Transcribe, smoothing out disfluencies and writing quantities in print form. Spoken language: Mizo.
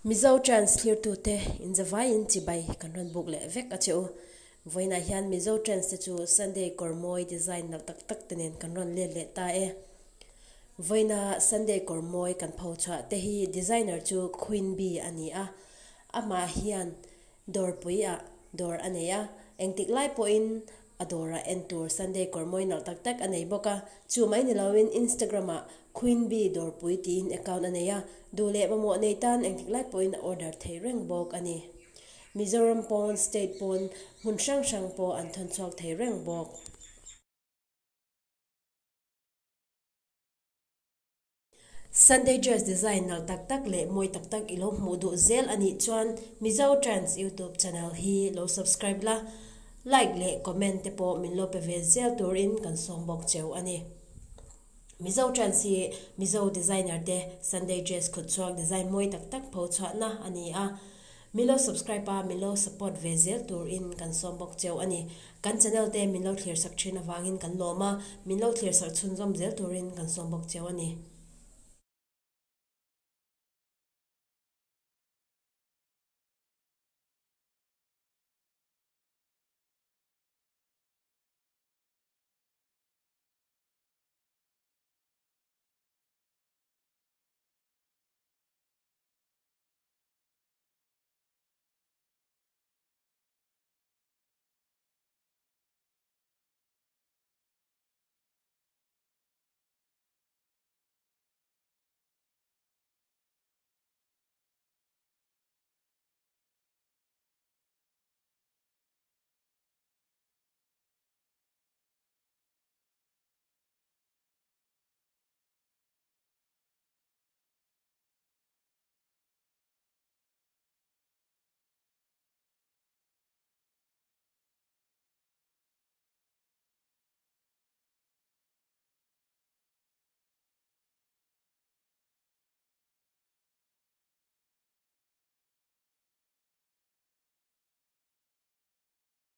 Mizo Trends thlirtute inzavaiin chibai kan rawn buk leh vek a che u. Vawiinah hian Mizo Trends te chu Sunday kawr mawi design nalh tak tak te nen kan rawn let leh ta e. Vawiina Sunday kawr mawi kan pho chhuah te hi designer chu Queen Bee a ni a, amah hian Dawrpui ah dawr a nei a, engtik lai pawhin a dawrah en tur Sunday kawr mawi nalh tak tak a nei bawk a, chu mai ni loin Instagram ah Queen Bee Dawrpui tiin account a nei a, duh leh mamawh nei tan engtik lai pawhin a order thei reng bawk a ni. Mizoram pawn, state pawn, hmun hrang hrang pawh an thawn chhuak thei reng bawk. Sunday dress design nalh tak tak leh mawi tak tak i lo hmuh duh zel a nih chuan Mizo Trends YouTube channel hi lo subscribe la, like leh comment te pawh min lo pe ve zel turin kan sawm bawk cheu a ni. Mizo Trends hi Mizo designer te Sunday dress khut chhuak design mawi tak tak pho chhuahna a ni a, min lo subscribe a min lo support ve zel turin kan sawm bawk cheu a ni. Kan channel te min lo thlir sak thin avangin kan lawm a, min lo thlir sak chhunzawm zel turin kan sawm bawk cheu a ni.